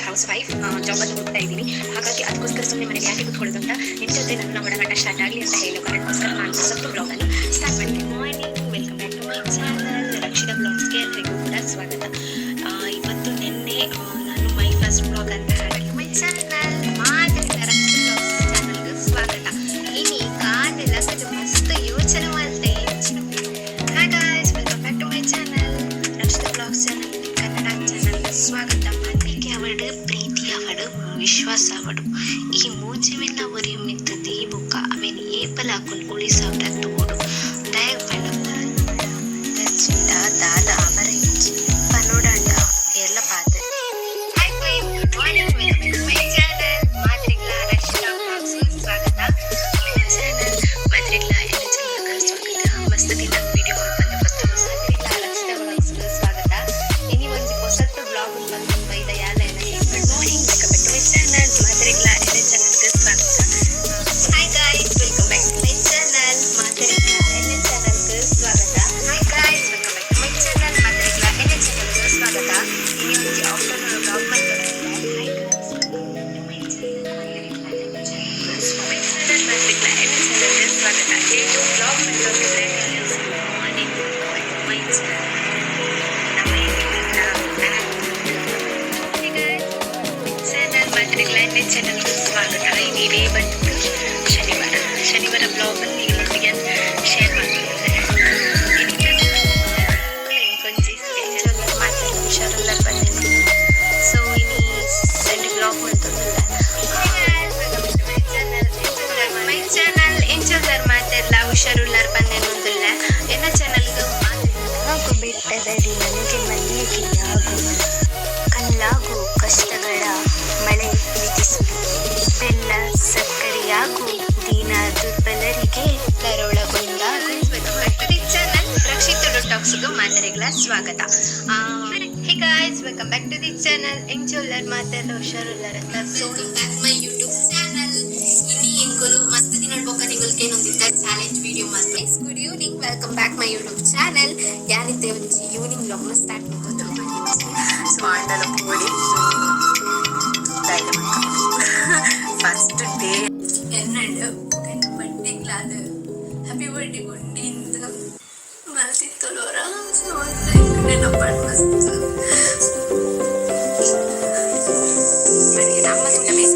House wife, job ಅನ್ನು ಹೋಗ್ತಾ ಇದ್ದೀನಿ. ಹಾಗಾಗಿ ಅದಕ್ಕೋಸ್ಕರ ಸುಮ್ಮನೆ ಮನೇಲಿ ಯಾಕೆ ಕೂತ್ಕೊಳ್ಳೋದು ಅಂತ, ನಿಮ್ಮ ಜೊತೆ ನನ್ನ ಒಡನಾಟ ಸ್ಟಾರ್ಟ್ ಆಗಲಿ ಅಂತ ಹೇಳೋ ಕಾರಣಕ್ಕೋಸ್ಕರ ನಾನು ಹೊಸತ್ತು ಬ್ಲಾಗ್ ಅನ್ನು ಸ್ಟಾರ್ಟ್ ಮಾಡಿದ್ದೀನಿ. Morning, welcome back to my channel. Rakshita ಬ್ಲಾಗ್ಸ್ಗೆ ಎಲ್ರಿಗೂ ಕೂಡ ಸ್ವಾಗತ. ಇವತ್ತು ನಿನ್ನೆ ನಾನು my first blog ಅಂತ ಹಾಕಿ my channel ಮಾದರಿ ರಕ್ಷಿತಾ ಬ್ಲಾಗ್ಸ್ ಚಾನಲ್ಗೆ ಸ್ವಾಗತ. ಇನಿ ಕಾಂಡೆ ಲಕ್ಕದು ಮಸ್ತ್ ಯೋಚನೆ ಮಲ್ತೆ. Hi guys, welcome back to my channel, Rakshita blogs channel Kannada ಚಾನಲ್ಗೆ ಸ್ವಾಗತ. ನಂಬಿಕೆ ಅವಡು, ಪ್ರೀತಿ ಅವಡು, ವಿಶ್ವಾಸ ಅವಡು, ಈ ಮೂಜೆವೆಲ್ಲ ಒರಿ ಮಿತ್ತು ದೀಬುಕ್ಕ ಅವೆನ್ ಏಪಲ ಅಕುಲ್ ಉಳಿಸವರ ತೋಡು ದಯಗ್ ಪಂಡ ಚಿಂಡ ದಾದ ಅವರ ಇಜ್ಜಿ ಪನೋಡಂಡ ಎಲ್ಲ ಪಾತೆ. Hi, good morning, welcome back to my channel. ಮಾದರಿಗಳ ರಕ್ಷಿತಾ ಬ್ಲಾಗ್ಸ್ ಸ್ವಾಗತ. ಚಾನಲ್ ಮಾದರಿಗಳ ಎಲ್ಲ ಚಾನಲ್ಗೆ ಸ್ವಾಗತ. ಮಸ್ತ್ ದಿನ ವಿಡಿಯೋ ಬಂದು ಫಸ್ಟ್ ಮಾದರಿಗಳ ರಕ್ಷಿತಾ ಬ್ಲಾಗ್ಸ್ ಸ್ವಾಗತ. ಇನಿ ಒಂಜಿ ಹೊಸತ್ತು ಬ್ಲಾಗ್ ಬಂದು ಬೈದ ಯಾಲ. Good morning, welcome back to my channel. ಮಾದರಿಗಳ ಎಲ್ಲ ಚಾನಲ್ಗೆ ಸ್ವಾಗತ. Hi guys, welcome back to my channel. ಮಾದರಿಗಳ ಎಲ್ಲ ಚಾನಲ್ಗೆ ಸ್ವಾಗತ. Hi guys, welcome back to my channel. ಮಾದರಿಗಳ ಎಲ್ಲ ಚಾನಲ್ಗೆ ಸ್ವಾಗತ. ಇನಿ ಒಂಜಿ ಆಫ್ಟರ್ನೂನ್ ಬ್ಲಾಗ್ ಮಾಡ್ತಾರೆ. Hi guys, welcome back to my channel. ಮಾದರಿಗಳ ಎಲ್ಲ ಚಾನಲ್ಗೆ ಸ್ವಾಗತ. ಮಾದರಿಗಳ ಎಲ್ಲ ಚಾನಲ್ಗೆ ಸ್ವಾಗತ. ಇದು ಬ್ಲಾಗ್ ಮಾಡ್ಕೊಂಡಿದ್ರೆ. Morning, my channel. ನಮ್ಮ ಚಾನಲ್ ಮಾದರಿಗಳ ಎಲ್ಲ ಚಾನಲ್ಗೆ ಸ್ವಾಗತ. ಇದೇ ಬಂದು ಶನಿವಾರ. ಶನಿವಾರ ಬ್ಲಾಗ್ ನಿಮ್ಮೊಟ್ಟಿಗೆ ಶೇರ್ ಮಾಡ್ಕೊಂಡಿದ್ದೆ. ಕೊಂಚ ಮಾತಾಡಿ ಹುಷಾರುಲ್ಲ ಬಂದೇನು. ಸೊ ಇನಿ ಸಂಡೇ ಬ್ಲಾಗ್ ಮಾಡ್ತದಲ್ಲ. My channel ಎಂಚೋಲ್ದಾರ್ ಮಾತೆಲ್ಲ ಹುಷಾರುಲ್ಲಾರ್ ಬಂದೇನೊಂದಿಲ್ಲ ಎಲ್ಲ ಚಾನಲ್ಗೆ. ಆಗು ಬೆಟ್ಟದಡಿ ನನಗೆ ಮಲ್ಲಿಗೆಯಾಗು, ಕಲ್ಲಾಗು, ಕಷ್ಟಗಳ ಮಳೆ ವಿಧಿಸು, ಬೆಲ್ಲ ಸಕ್ಕರೆಯಾಗು, ದೀನ ದುರ್ಬಲರಿಗೆ ಎಲ್ಲರೊಳಗೊಂದಾಗು. Welcome back to the channel. Rakshit ಟಾಕ್ಸ್ಗೂ ಮಾದರಿಗಳ ಸ್ವಾಗತ. Hey guys, welcome back to the channel. ಎಂಚೋಲ್ಲರ್ ಮಾತೆಲ್ಲ ಹುಷಾರುಲ್ಲಾರ ಅಂತ. So back my YouTube channel. ಇನಿ ಎಂಕುಲು ಮಸ್ತ್ ದಿನ ಬೊಕ್ಕ ನಿಂಗಲ್ಗೆ ನೊಂದಿದ್ದ ಚಾಲೆಂಜ್ ವಿಡಿಯೋ ಮಲ್ತೆ. Good evening, welcome back my YouTube channel. ಯಾನಿತ್ತೆ ಒಂಜಿ ಈವ್ನಿಂಗ್ ವ್ಲಾಗ್ನ ಸ್ಟಾರ್ಟ್ ಮಾಡ್ಕೊಂಡು. ಸೊ ಆಂಡಲ ಪೋಡಿ ಫಸ್ಟ್ ಡೇ ಎನ್ನಂಡು ಬರ್ಡೇ ಹ್ಯಾಪಿ ಬರ್ಡೇ ಗುಂಡಿಂದ ಮಲ್ತಿತ್ತೊಲೋರ. ಸೊ ನೆನಪು ಮಸ್ತ್. ನಮ್ಮ ತುಂಬ ಮಿಸ್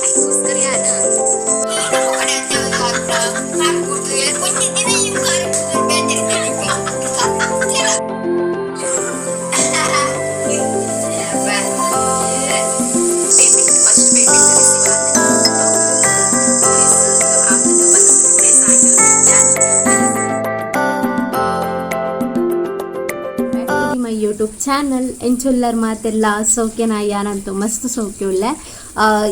ಅದಕ್ಕೋಸ್ಕರ ಯಾನ ಕಡೆ ಕಾರ್ ಕೂತು ಕೊಂಚಿದ್ದೀನಿ. Car payment, first payment receive ಆದ 2 ಡೇಸ್ ಆದ. Back to my YouTube channel. ಎಂಚೊಲ್ಲರ್ ಮಾತೆಲ್ಲ ಸೌಖ್ಯನ? ಯಾನಂತೂ ಮಸ್ತ್ ಸೌಖ್ಯ ಉಲ್ಲೆ.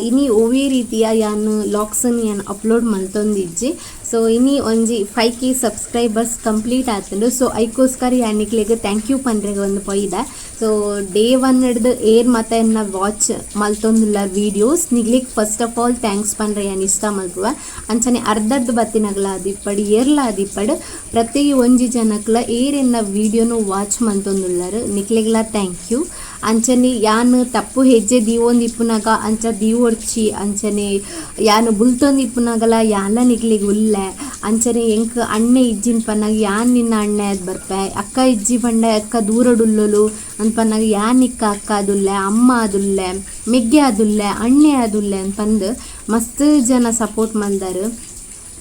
ಇನಿ ಒವ್ವೇ ರೀತಿಯ ಯಾನ್ ವ್ಲಾಗ್ಸನ್ ಯಾನ್ ಅಪ್ಲೋಡ್ ಮಲ್ತೊಂದಿಜ್ಜಿ. ಸೊ ಇನಿ ಒಂಜಿ 5K subscribers complete ಆತುಂಡು. ಸೊ ಐಕೋಸ್ಕರ ಯಾನ್ ನಿಕ್ಲೆಗ್ thank you ಪನ್ರೆಗ್ ಒಂದು ಪೊಯ್ದ. ಸೊ ಡೇ ಒನ್ ಹಿಡ್ದು ಏರ್ ಮತ ಎನ್ನ ವಾಚ್ ಮಲ್ತೊಂದುಲ್ಲ ವೀಡಿಯೋಸ್, ನಿಗ್ಲಿಗ್ ಫಸ್ಟ್ ಆಫ್ ಆಲ್ thanks ಪನ್ರೆ ಯಾನ್ ಇಷ್ಟ ಮಲ್ಪುವ. ಅಂಚನೆ ಅರ್ಧರ್ಧ ಬತ್ತಿನಗ್ಲ ಆದಿಪ್ಪಡ್, ಏರ್ಲ ಆದಿಪ್ಪಡ್, ಪ್ರತಿ ಒಂಜಿ ಜನಕ್ಲ ಏರ್ ಎನ್ನ ವೀಡಿಯೋನು ವಾಚ್ ಮಲ್ತೊಂದುಲ್ಲರ್, ನಿಕ್ಲೆಗ್ಲ thank you. ಅಂಚನೆ ಯಾನ್ ತಪ್ಪು ಹೆಜ್ಜೆ ದೀವೊಂದು ಇಪ್ಪುನಾಗ ಅಂಚ ದೀವೊಡ್ಚಿ. ಅಂಚನೆ ಯಾನ್ ಬುಲ್ತೊಂದು ಇಪ್ಪುನಾಗಲ ಯಾನ್ಲ ನಿಕ್ಲೆಗ್ ಉಲ್ಲೆ. ಅಂಚನೆ ಎಂಕ್ ಅಣ್ಣೆ ಇಜ್ಜಿನ್ ಪನ್ನಾಗ ಯಾನ್ ನಿನ್ನ ಅಣ್ಣೆ ಅದ್ ಬರ್ಪೆ. ಅಕ್ಕ ಇಜ್ಜಿ ಪಂಡ ಅಕ್ಕ ದೂರಡುಲ್ಲೊಲು ಅಂತ ಪನ್ನಾಗ ಯಾನ್ ನಿಕ್ಕ ಅಕ್ಕ ಅದುಲ್ಲೆ, ಅಮ್ಮ ಅದುಲ್ಲೆ, ಮೆಗ್ಗೆ ಅದುಲ್ಲೆ, ಅಣ್ಣೆ ಅದುಲ್ಲೆ ಅಂತ ಪಂದ್ ಮಸ್ತ್ ಜನ ಸಪೋರ್ಟ್ ಮಲ್ದಾರ್.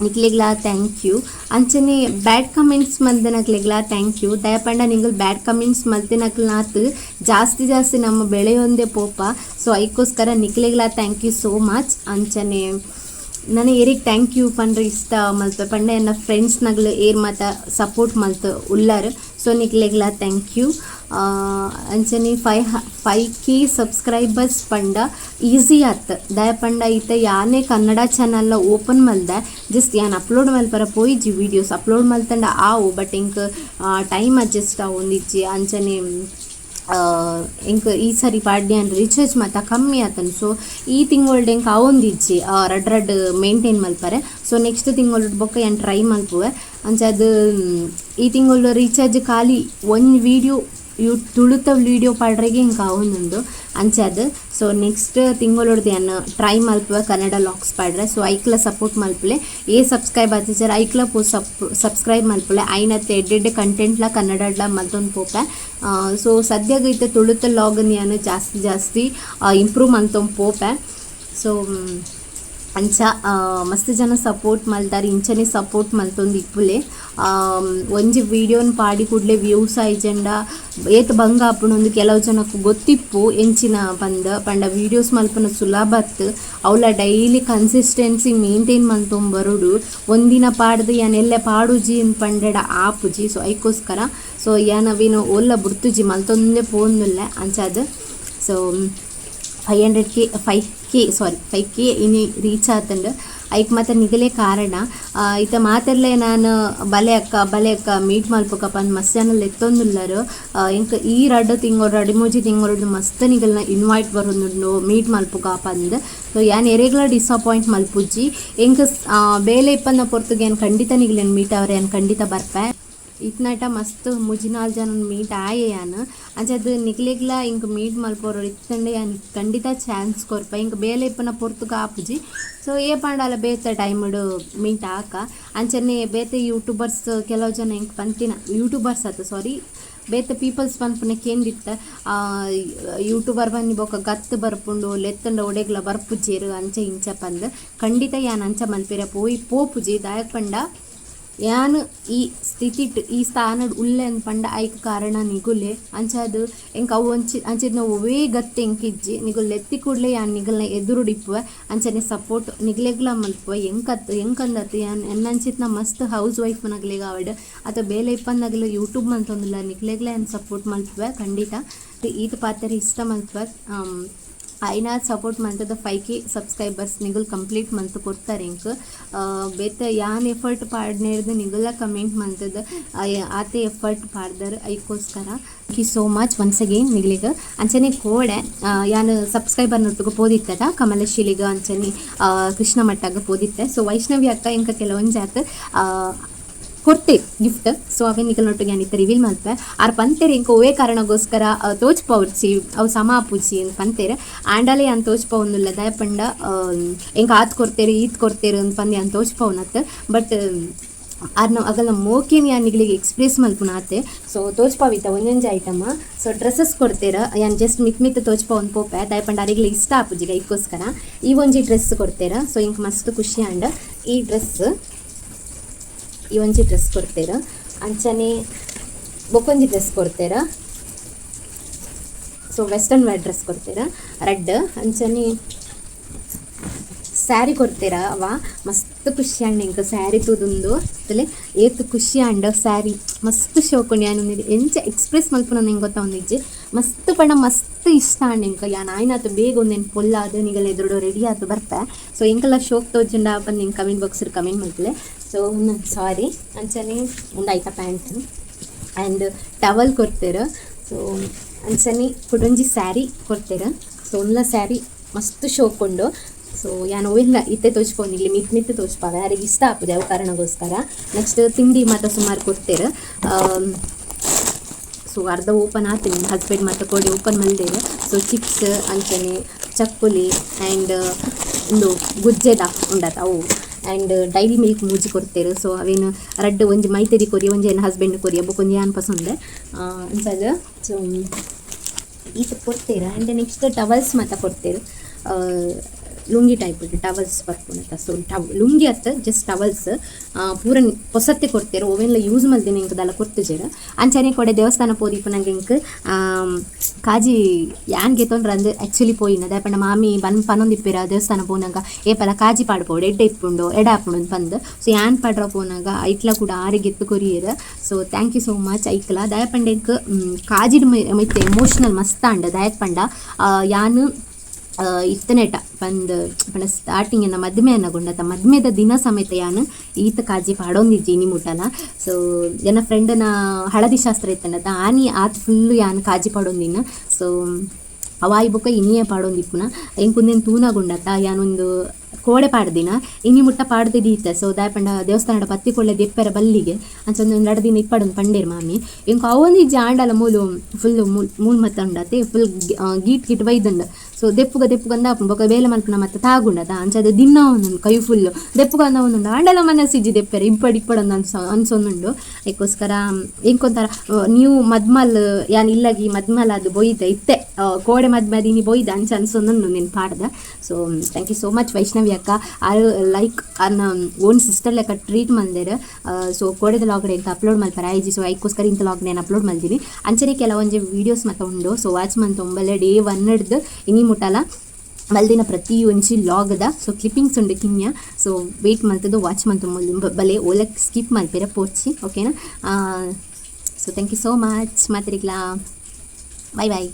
ನಿಕ್ಲೆಗ್ಲ thank you. ಅಂಚನೆ ಬ್ಯಾಡ್ ಕಮೆಂಟ್ಸ್ ಮಲ್ದಿನಕ್ಲೆಗ್ಲ thank you. ದಯಪಂಡ ನಿಂಗಲ್ ಬ್ಯಾಡ್ ಕಮೆಂಟ್ಸ್ ಮಲ್ತಿನಕ್ಲ್ನಾತ್ ಜಾಸ್ತಿ ಜಾಸ್ತಿ ನಮ್ಮ ಬೆಳೆಯೊಂದೇ ಪೋಪ. ಸೊ ಐಕೋಸ್ಕರ ನಿಕ್ಲೆಗ್ಲ thank you so much. ಅಂಚನೆ ನಾನು ಏರಿಗೆ thank you ಪಂಡ್ರೆ ಇಷ್ಟ ಮಲ್ತ ಪಂಡ ಎನ್ನ ಫ್ರೆಂಡ್ಸ್ನಗ್ಲು ಏರ್ ಮಾತ ಸಪೋರ್ಟ್ ಮಲ್ತ ಉಲ್ಲರ್, ಸೊ ನಿಕ್ಲೆಗ್ಲ thank you. ಅಂಚನೆ 5K subscribers ಪಂಡ ಈಸಿ ಆತ್. ದಾಯ ಪಂಡ ಈತ ಯಾನೇ ಕನ್ನಡ ಚಾನಲ್ನ ಓಪನ್ ಮಲ್ದೆ, ಜಸ್ಟ್ ಯಾನ್ ಅಪ್ಲೋಡ್ ಮಲ್ಪರ ಪೋಯಿಜಿ. ವೀಡಿಯೋಸ್ ಅಪ್ಲೋಡ್ ಮಲ್ತಂಡ ಆವು, ಬಟ್ ಎಂಕ್ ಟೈಮ್ ಅಡ್ಜಸ್ಟ್ ಆವೊಂದಿಜ್ಜಿ. ಅಂಚನೆ ಎಂಕ್ ಈ ಸರಿ ಪಾಡ್ಯಾನ್ ರೀಚಾರ್ಜ್ ಮಾತ ಕಮ್ಮಿ ಆತನ್. ಸೊ ಈ ತಿಂಗೊಳ್ಡು ಎಂಕ್ ಆವೊಂದಿಜ್ಜಿ ರಡ್ ರಡ್ ಮೇಂಟೈನ್ ಮಲ್ಪರೆ. ಸೊ ನೆಕ್ಸ್ಟ್ ತಿಂಗೊಳ್ ಬೊಕ್ಕ ಯಾನ್ ಟ್ರೈ ಮಲ್ಪುವೆ. ಅಂಚ ಅದು ಈ ತಿಂಗೊಳು ರೀಚಾರ್ಜ್ ಖಾಲಿ ಒಂಜಿ ವೀಡಿಯೋ. You ತುಳುತ ವೀಡಿಯೋ ಪಾಡ್ರೆಗೆ ಇಂಕ ಆವೊಂದುಂಡು ಅಂಚಾದ್. ಸೊ ನೆಕ್ಸ್ಟ್ ತಿಂಗಳೊಡ್ದು ಯಾನ್ ಟ್ರೈ ಮಲ್ಪುವೆ ಕನ್ನಡ ಲಾಗ್ಸ್ ಪಾಡ್ರೆ. ಸೊ ಐಕ್ಲ ಸಪೋರ್ಟ್ ಮಲ್ಪುಲೆ. ಏ ಸಬ್ಸ್ಕ್ರೈಬ್ ಆತಿಜರ್ ಐಕ್ಲ ಪೋ ಸಬ್ಸ್ಕ್ರೈಬ್ ಮಲ್ಪುಲೆ. ಐನತ್ತೆ ಎಡ್ಡೆಡ್ಡೆ ಕಂಟೆಂಟ್ಲ ಕನ್ನಡಡ್ಲ ಮಲ್ತೊಂದು ಪೋಪೆ. ಸೊ ಸದ್ಯಗ್ ಇತ್ತೆ ತುಳುತ ಲಾಗನ್ ಯಾನ್ ಜಾಸ್ತಿ ಜಾಸ್ತಿ ಇಂಪ್ರೂವ್ ಮಲ್ತೊಂದು ಪೋಪೆ. ಸೊ ಅಂಚ ಮಸ್ತ್ ಜನ ಸಪೋರ್ಟ್ ಮಲ್ತಾರ್, ಇಂಚನೆ ಸಪೋರ್ಟ್ ಮಲ್ತೊಂದು ಇಪ್ಪುಲೆ. ಒಂಜಿ ವೀಡಿಯೋನ್ ಪಾಡಿ ಕೂಡ್ಲೆ ವ್ಯೂಸ್ ಆಯ್ಜಂಡ ಏತ್ ಬಂಗ ಆಪುಂಡು ಕೆಲವು ಜನಕ್ಕೆ ಗೊತ್ತಿಪ್ಪು ಎಂಚಿನ ಪಂದ್. ಪಂಡ ವೀಡಿಯೋಸ್ ಮಲ್ಪುನ ಸುಲಭತ್, ಅವ್ಲ daily consistency maintain ಮಲ್ತೊಂದು ಬರೋಡು. ಒಂದಿನ ಪಾಡ್ದು ಯಾನ್ ಎಲ್ಲೆ ಪಾಡುಜಿ ಪಂಡಡ ಆಪುಜಿ. ಸೊ ಐಕೋಸ್ಕರ ಸೊ ಯಾನ್ ಅವೇನು ಓಲ್ಲ ಬುಡ್ತುಜಿ, ಮಲ್ತೊಂದೇ ಪೋಂದುಲ್ಲೆ ಅಂಚಾದ್. So 500K, 5K, sorry, 5K ಇನಿ ರೀಚ್ ಆತಂಡ್. ಐಕ್ ಮಾತ ನಿಗಲೇ ಕಾರಣ. ಇತ್ತ ಮಾತೆರ್ಲೆ ನಾನು ಬಲೆ ಅಕ್ಕ ಬಲೆ ಅಕ್ಕ ಮೀಟ್ ಮಲ್ಪುಕ ಪಂದ್ ಮಸ್ತ್ ಜನ ಲೆತ್ತೊಂದುಲ್ಲರು. ಎಂಕ್ ಈ ರಡ್ಡ್ ತಿಂಗಳು ರಡ್ಡ್ ಮೂಜಿ ತಿಂಗಳೊಡ್ದು ಮಸ್ತ್ ನಿಗಲ್ನ ಇನ್ವೈಟ್ ಬರೊಂದುಂಡು ಮೀಟ್ ಮಲ್ಪುಕ ಪಂದ್. ಸೊ ಯಾನ್ ಎರೆಗ್ಲ ಡಿಸಪಾಯಿಂಟ್ ಮಲ್ಪುಜಿ. ಎಂಕ್ ಬೇಲೆ ಇಪ್ಪಂದ ಪೊರ್ತುಗೆ ಯಾನ್ ಖಂಡಿತ ನಿಗಲೆನ್ ಮೀಟ್ ಅವರೆ ಯಾನ್ ಖಂಡಿತ ಬರ್ಪೆ. ಇತ್ನಟ ಮಸ್ತ್ ಮೂಜಿ ನಾಲ್ ಜನ ಮೀಟ್ ಆಯೆ ಯಾನ್. ಅಂಚಾದ್ ನಿಕ್ಲೆಗ್ಲ ಇಂಕ್ ಮೀಟ್ ಮಲ್ಪೊರು ಇತ್ತಂಡ ಯಾನ್ ಖಂಡಿತ ಚಾನ್ಸ್ ಕೊರ್ಪೆ. ಇಂಕ್ ಬೇಲೆ ಇಪ್ಪುನ ಪೊರ್ತುಗು ಆಪುಜಿ. ಸೊ ಏ ಪಂಡಲ ಬೇತೆ ಟೈಮ್ಡ್ ಮೀಟ್ ಆಕ. ಅಂಚನೆ ಬೇತೆ ಯೂಟ್ಯೂಬರ್ಸ್ ಕೆಲವು ಜನ ಇಂಕ್ ಪಂತಿನ ಯೂಟ್ಯೂಬರ್ಸ್ ಅತ್ತ, ಸಾರಿ, ಬೇತೆ ಪೀಪಲ್ಸ್ ಪನ್ಪುನ ಕೇಂದಿತ್ತ, ಯೂಟ್ಯೂಬರ್ ಬನ್ನಿ ಬೊಕ ಗತ್ತು ಬರ್ಪುಂಡು, ಲೆತ್ತಂಡ ಒಡೆಗ್ಲ ಬರ್ಪುಜೆರ್ ಅಂಚ ಇಂಚ ಪಂದ್. ಖಂಡಿತ ಯಾನ್ ಅಂಚ ಮಲ್ಪೆರೆ ಪೋಯಿ ಪೋಪುಜಿ. ದಾಯೆಗ್ ಪಂಡ ಯಾನ್ ಈ ಸ್ಥಿತಿಟ್ ಈ ಸ್ಥಾನಡ್ ಉಲ್ಲೆ ಅಂದ್ ಪಂಡ ಐಕ್ ಕಾರಣ ನಿಗುಲೆ. ಅಂಚಾದ್ ಎಂಕ್ ಅವು ಒಂಚಿ ಅಂಚಿನ ಒವ್ವೇ ಗತ್ತು ಎಂಕ್ ಇಜ್ಜಿ. ನಿಗುಲ್ ಲೆತ್ತಿ ಕೂಡ್ಲೆ ಯಾನ್ ನಿಗಲ್ನ ಎದುರುಡು ಇಪ್ಪುವೆ. ಅಂಚನೆ ಸಪೋರ್ಟ್ ನಿಗ್ಲೆಗ್ಲ ಮಲ್ಪುವೆ. ಎಂಕತ್ ಎಂಕಂದತ್ ಯಾನ್ ಎನ್ನಂಚಿತ್ನ ಮಸ್ತ್ ಹೌಸ್ ವೈಫ್ ನಗ್ಲೆಗ್ ಆವಡ್ ಅತ ಬೇಲೆ ಇಪ್ಪಂದಗಲು ಯೂಟ್ಯೂಬ್ ಮಲ್ತೊಂದುಲ್ಲ ನಿಕ್ಲೆಗ್ಲ ಯಾನ್ ಸಪೋರ್ಟ್ ಮಲ್ಪುವೆ ಖಂಡಿತ. ಈತ್ ಪಾತೆರ ಇಷ್ಟ ಮಲ್ಪುವೆ. ಐನಾತ್ ಸಪೋರ್ಟ್ ಮಲ್ತದ 5K subscribers ನಿಗುಲ್ complete ಮಲ್ತ್ ಕೊರ್ತಾರೆ ಎಂಕ್. ಬೇತೆ ಯಾನ್ ಎಫರ್ಟ್ ಪಾಡ್ನೇರ್ದು ನಿಗುಲ ಕಮೆಂಟ್ ಮಲ್ತದ ಆತೆ ಎಫರ್ಟ್ ಪಾಡ್ದರ್. ಐಕೋಸ್ಕರ thank you so much once again ನಿಗ್ಲಿಗ್. ಅಂಚನೆ ಕೋಡೆ ಯಾನ್ ಸಬ್ಸ್ಕ್ರೈಬರ್ ನೊಟ್ಟುಗು ಪೋದಿತ್ತದ ಕಮಲಶಿಲಿಗ, ಅಂಚನೆ ಕೃಷ್ಣ ಮಟ್ಟಗ್ ಪೋದಿತ್ತೆ. ಸೊ ವೈಷ್ಣವಿ ಅಕ್ಕ ಎಂಕ ಕೆಲವೊಂಜಾತ್ ಕೊರ್ತೆ ಗಿಫ್ಟ್. ಸೊ ಅವೇನ್ ನಿಕಲ್ನೊಟ್ಟಿಗೆ ಯಾನ್ ಇತ್ತೆ ರಿವೀಲ್ ಮಲ್ಪೆ. ಆರ್ ಪಂತೆರ್ ಎಂಕ್ ಒವ್ವೇ ಕಾರಣಗೋಸ್ಕರ ತೋಚ್ಪವೊಡ್ಚಿ, ಅವು ಸಮ ಆಪುಜಿ ಅಂದ್ ಪಂತೆರ್. ಆಂಡಲೇ ಯಾನ್ ತೋಚ್ಪವೊಂದುಲ್ಲ. ದಾಯೆ ಪಂಡ ಎಂಕ್ ಆತ್ ಕೊರ್ತೆರ್ ಈತ್ ಕೊರ್ತೆರ್ ಅಂದ್ ಪಂದ್ ಯಾನ್ ತೋಚ್ಪವನತ್. ಬಟ್ ಆರ್ನ ಅಗಲ್ನ ಮೋಕೆನ್ ಯಾನ್ ನಿಗ್ಲಿಗ್ ಎಕ್ಸ್ಪ್ರೆಸ್ ಮಲ್ಪುನ ಆತೆ. ಸೊ ತೋಚ್ಪಾವಿತ್ತ ಒಂಜೊಂಜಿ item. So dresses ಕೊರ್ತೆರ್. ಯಾನ್ ಜಸ್ಟ್ ಮಿತ್ ಮಿತ್ ತೋಚ್ಪವೊಂದು ಪೋಪೆ, ದಾಯೆ ಪಂಡ ಅರೆಗ್ಲ ಇಷ್ಟ ಆಪುಜಿ ಐಕೋಸ್ಕರ. ಈ ಒಂಜಿ ಡ್ರೆಸ್ ಕೊರ್ತೆರ್. ಸೊ ಇಂಕ್ ಮಸ್ತ್ ಖುಷಿ ಆಂಡ್. ಈ ಡ್ರೆಸ್, ಈ ಒಂಜಿ ಡ್ರೆಸ್ ಕೊರ್ತೆರ್. ಅಂಚನೆ ಬೊಕೊಂಜಿ ಡ್ರೆಸ್ ಕೊರ್ತೆರ್. So western wear dress ಕೊರ್ತೆರ್ ರೆಡ್. ಅಂಚನೆ ಸ್ಯಾರಿ ಕೊರ್ತೆರ. ಅವ ಮಸ್ತ್ ಖುಷಿ ಆಂಡ್ ಎಂಕ್ ಸ್ಯಾರಿ ತೂದುಂದು. ಅತ್ತಲೆ ಏತ್ ಖುಷಿ ಆಂಡ್. ಸ್ಯಾರಿ ಮಸ್ತ್ ಶೋಕುಂಡು. ಯಾನ್ ಎಂಚ ಎಕ್ಸ್ಪ್ರೆಸ್ ಮಲ್ಪುನ ಎಂಕ್ ಗೊತ್ತೊಂದಿಜ್ಜಿ. ಮಸ್ತ್ ಪಂಡ ಮಸ್ತ್ ಇಷ್ಟ ಆಂಡ್ ಎಂಕ್. ಯಾನ್ ಆಯ್ನಾತ್ ಬೇಗ ಒಂದೆನ್ ಪೊಲ್ಲಾದ್ ನಿಗಲ್ ಎದುರುಡು ರೆಡಿ ಆದ್ ಬರ್ಪೆ. ಸೊ ಎಂಕಲ ಶೋಕ್ ತೋಜುಂಡ ಪಂದ್ ಎಂಕ್ comment box comment ಮಲ್ಪುಲೆ. ಸೊ ಸಾರಿ, ಅಂಚನೆ ಉಂದು ಐತ pant and towel ಕೊರ್ತೆರ್. ಸೊ ಅಂಚನೆ ಕುಡೊಂಜಿ ಸ್ಯಾರಿ ಕೊರ್ತೆರ್. ಸೊ ಉಂದ್ಲ ಸ್ಯಾರಿ ಮಸ್ತ್ ಶೋಕುಂಡು. ಸೊ ಯಾನ್ ಒವೆಲ್ಲ ಇತ್ತೆ ತೋಚ್ಪೊಂದಿಲ್ಲ, ಮಿತ್ ಮಿತ್ ತೋಚ್ಪಾವೆ, ಯಾರಿಗೆ ಇಷ್ಟ ಆಪುಜಿ ಅವು ಕಾರಣಗೋಸ್ಕರ. ನೆಕ್ಸ್ಟ್ ತಿಂಡಿ ಮಾತ ಸುಮಾರು ಕೊರ್ತೆರ್. ಸೊ ಅರ್ಧ ಓಪನ್ ಆತಿನಿ, ಹಸ್ಬೆಂಡ್ ಮಾತ ಕೊಡಿ ಓಪನ್ ಮಲ್ದೆರ್. ಸೊ ಚಿಪ್ಸ್, ಅಂಚನೆ ಚಕ್ಕುಲಿ ಆ್ಯಂಡ್ ಉಂದು ಗುಜ್ಜೆದ ಉಂಡತ ಅವು and dairy milk ಮೂಜಿ ಕೊರ್ತೆರ್. ಸೊ ಅವೇನು ರಡ್ಡ್ ಒಂಜಿ ಮೈತೆದಿ ಕೊರಿಯ, ಒಂಜಿ ಎನ್ನ ಹಸ್ಬೆಂಡ್ ಕೊರಿಯ, ಬೊಕ ಒಂಜಿ ಯಾನ್ ಪಸಂದೆ ಅಂಚಾದ್. ಸೊ ಈತ್ ಕೊರ್ತೆರ್. And next towels ಮಾತ ಕೊರ್ತೆರ್. ಲುಂಗಿ ಟೈಪ್ ಟವಲ್ಸ್ ಬರ್ಪುನತ. ಸೊ ಲುಂಗಿ ಅತ್ತ, ಜಸ್ಟ್ ಟವಲ್ಸ್. ಪೂರ ಪೊಸತ್ತೆ ಕೊರ್ತೆರ್. ಒವೆನ್ಲ ಯೂಸ್ ಮಲ್ದಿನ ಎಂಕ್ ದಾಲ ಕೊರ್ತುಜೆರ್. ಅಂಚನೆ ಕೊಡೆ ದೇವಸ್ಥಾನ ಪೋದಿಪ್ಪುನಗ ಎಂಕ್ ಕಾಜಿ ಯಾನ್ ಗೆತೊಂಡ್ರಂದ್ ಆ್ಯಕ್ಚುಲಿ ಪೋಯಿನ. ದಾಯೆ ಪಂಡ ಮಾಮಿ ಬನ್ ಪನೊಂದಿಪ್ಪೆರ್, ದೇವಸ್ಥಾನ ಪೋನಗ ಏಪಲ ಕಾಜಿ ಪಾಡ್ಪೋಡು, ಎಡ್ಡೆ ಇಪ್ಪುಂಡು, ಎಡೆ ಆಪುಂಡು ಅಂದ್ ಪಂದ್. ಸೊ ಯಾನ್ ಪಾಡ್ರ ಪೋನಗ ಐಟ್ಲ ಕೂಡ ಆರೆ ಗೆತ್ತು ಕೊರಿಯೆರ್. So thank you so much ಐಕ್ಲ. ದಾಯೆ ಪಂಡ ಎಂಕ್ ಕಾಜಿಡ್ ಮಿತ್ತ್ ಎಮೋಷನಲ್ ಮಸ್ತ್ ಆಂಡ್. ದಾಯೆಗ್ ಪಂಡ ಯಾನ್ ಇತ್ತನೇಟ ಪಂದ್ ಪಂಡ ಸ್ಟಾರ್ಟಿಂಗ್ ಎನ್ನ ಮದ್ಮೆ ಅನ್ನಗುಂಡತ ಮದ್ಮೆದ ದಿನ ಸಮೇತ ಯಾನ್ ಈತ ಕಾಜಿ ಪಾಡೊಂದಿಜ್ಜಿ ಇನಿ ಮುಟ್ಟಲ. ಸೊ ಎನ್ನ ಫ್ರೆಂಡ್ನ ಹಳದಿ ಶಾಸ್ತ್ರ ಇತ್ತಂಡತ, ಆನಿ ಆತ್ ಫುಲ್ಲು ಯಾನ್ ಕಾಜಿ ಪಾಡೊಂದಿನ. ಸೊ ಅವಾಯಿ ಬೊಕ ಇನಿಯೇ ಪಾಡೊಂದಿಪ್ಪುನ. ಎಂಕ್ ಉಂದೆನ್ ತೂನಗುಂಡತ ಯಾನೊಂದು ಕೋಡೆ ಪಾಡ್ದಿನ ಇನಿ ಮುಟ್ಟ ಪಾಡ್ದೆ ದೀತೆ. ಸೊ ದಾಯೆ ಪಂಡ ದೇವಸ್ಥಾನದ ಪತ್ತಿ ಕೊಳ್ಳೆ ದೆಪ್ಪೆರ ಬಲ್ಲಿಗೆ ಅಂಚ ಒಂದೊಂದು ರಡ್ಡ್ ದಿನ ಇಪ್ಪಡೊಂದು ಪಂಡೇರ್ ಮಾಮಿ. ಎಂಕ್ ಅವೊಂದು ಆಂಡಲ ಮೂಲು ಫುಲ್ ಮೂಲ್ ಮೂಲ್ ಮತ್ತ ಉಂಡತೆ ಫುಲ್ ಗೀಟ್ ಗೀಟ್ ಬೈದುಂಡು. ಸೊ ದೆಪ್ಪುಗ ದೆಪ್ಪುಗಂದ ಬೊಕ ಬೇಲೆ ಮಲ್ಪುನ ಮತ್ತೆ ತಾಗುಂಡದ ಅಂಚಾದ್ ದಿನ್ನ ಒಂದುಂಡು ಕೈ ಫುಲ್ ದೆಪ್ಪುಗಂದ ಒಂದುಂಡು ಆಂಡಲ ಮನಸ್ಸಿಜ್ಜಿ ದೆಪ್ಪೆರೆ ಇಪ್ಪಡ್ ಇಪ್ಪಡಂದು ಅನ್ಸೊಂದುಂಡು. ಐಕೋಸ್ಕರ ಎಂಕೊಂತರ ನೀವು ಮದ್ಮಲ್ ಯಾನ್ ಇಲ್ಲಗಿ ಮದ್ಮಲ್ ಅದು ಬೊಯ್ದ ಇತ್ತೆ ಕೋಡೆ ಮದ್ಮೆ ಇನಿ ಬೊಯ್ದ ಅಂಚ ಅನ್ಸೊಂದುಂಡು ನಿನ್ ಪಾಡ್ದ. So thank you so much Vaishnavi ಅಕ್ಕ. ಆರ್ ಲೈಕ್ ಅನ್ನ ಓನ್ ಸಿಸ್ಟರ್ ಲೆಕ್ಕ ಟ್ರೀಟ್ ಮಲ್ದೆರ್. ಸೊ ಕೋಡೆದ ಲಾಗ್ಡೆ ಎಂತ ಅಪ್ಲೋಡ್ ಮಲ್ಪರ ಆಯ್ಜಿ. ಸೊ ಐಕೋಸ್ಕರ ಇಂತ ಲಾಗ್ ನಾನು ಅಪ್ಲೋಡ್ ಮಲ್ದಿನಿ. ಅಂಚನೆ ಕೆಲವೊಂಜಿ ವೀಡಿಯೋಸ್ ಮತ್ತ ಉಂಡು. ಸೊ ವಾಚ್ ಮಂತೊಂಬಲೆ ಡೇ ಒನ್ ಹಿಡ್ದು ಇನಿ ಮುಟ್ಟಲ ಮಲ್ದಿನ ಪ್ರತಿ ಒಂಜಿ ಲಾಗ್ದ ಸೊ ಕ್ಲಿಪ್ಪಿಂಗ್ಸ್ ಉಂಡು ಕಿನ್ಯ. ಸೊ ವೇಟ್ ಮಲ್ತದು ವಾಚ್ ಮಂತೊಂಬಲೆ ಬಲೆ ಓಲಕ್ ಸ್ಕಿಪ್ ಮಲ್ಪೆರ ಪೋರ್ಚಿ ಓಕೆನಾ. So thank you so much ಮಾತ್ರಿಗ್ಲಾ. Bye bye.